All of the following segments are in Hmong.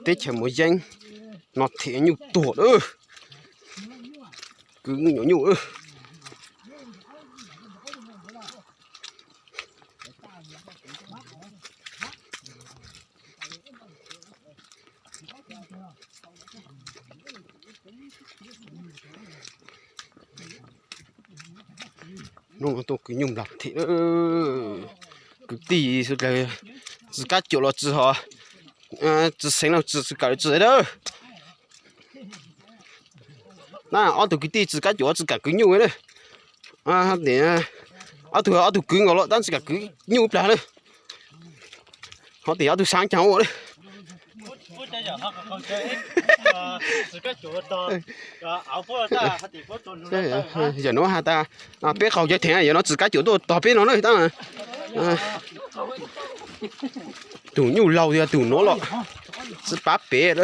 Teb chaws Muas Yeeb no them nyuj tuag lawm. Kwv nyuam nyuj. Hnub no tuaj kwv nyuj nplas them. Kwv tij sawv daws tsis kab cuam los tsis ho, tsis xeev los tsis, tsis kam tsis dab. Na ob tug kwv tij tsis kab cuam tsis kam kwv nyuj na. Ob tug, ob tug kwv nkaus los tab tsis kam kwv nyuj plag na. Ho tias ob tug sab caag ua na. Yawm nuav has tas peb qaug cawv theev, yawm nuav tsis kab cuam tuaj tog peb no na tab. Tug nyuj laug tias tug nuav los tsis pab pem.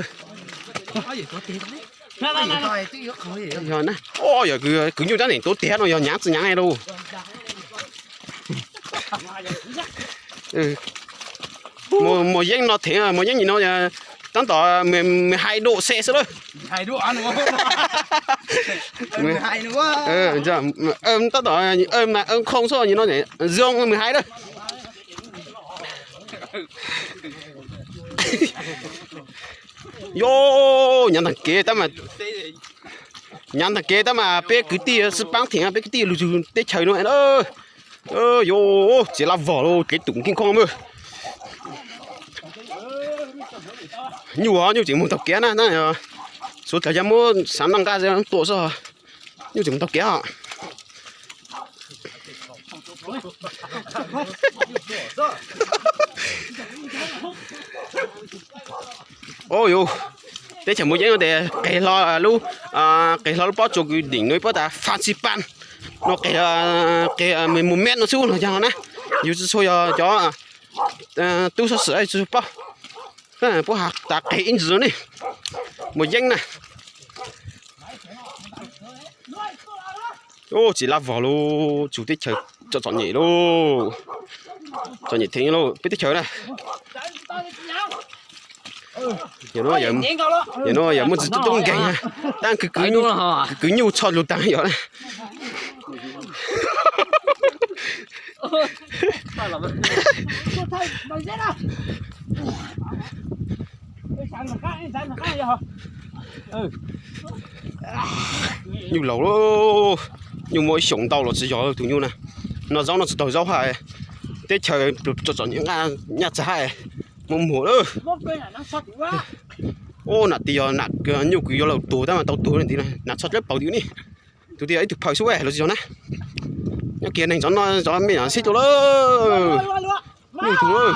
Yog kwv nyuj tab neeg tuav tiag no yog nyaav tsis nyaav lauj. Muas Yeeb no theev, Muas Yeeb no tab tom mười hai độ C xwb lawm. Tab tom khooj xwb no, zoo mười hai lawm. Yog nyav taag kev tab mas, nyav taag kev tab mas peb kwv tij sib paab theem, peb kwv tij lug teb chaws no. Yog txiav laj vog lawm, kev tum keej khooj mas. Nyuj, nyuj tseem moog taug kev na, suav dlawg yog muab xaav noj nqaj tua xwb, nyuj tseem moog taug kev os. Teb chaws Muas Yeeb no tes qeg hlo lub, qeg hlo lub pob tsuas kws deem no ib pob tas Phan Xi Pan no, qeg, qeg Mus Met no xwb los yog no na. Yug tsis tshua yog cov tub xov xwm tsis tshua paub, puab has tas qeg ib ntsis no ne. Muas Yeeb na. Txiav laj vog lauj, tsug teb chaws txom txom nyem lauj. Txom nyem theem lauj peb teb chaws na. Yog no yog muaj txiv tub nkeeg, tab kwv nyuj txhoj lug taag yog. Nyuj laug lauj, nyuj muaj ib xyoos ntau los tsis yog tug nyuj na. Noj zaub noj tsis taug zaub hab, teb chaws txom txom nyem, nyaj txag hab, muaj muag lawm. Ub, nam tis yog nam nyuj kws yuav laug tuag tab mas tau tuag ntxiv, nam txhoj dlawb paug tim ne. Tug tis yog ib tug phaw xwb los tsis yog na. Nyob kiag neeg zov noj zov me nyuam sib rau lawm. Nyuj tug lawm.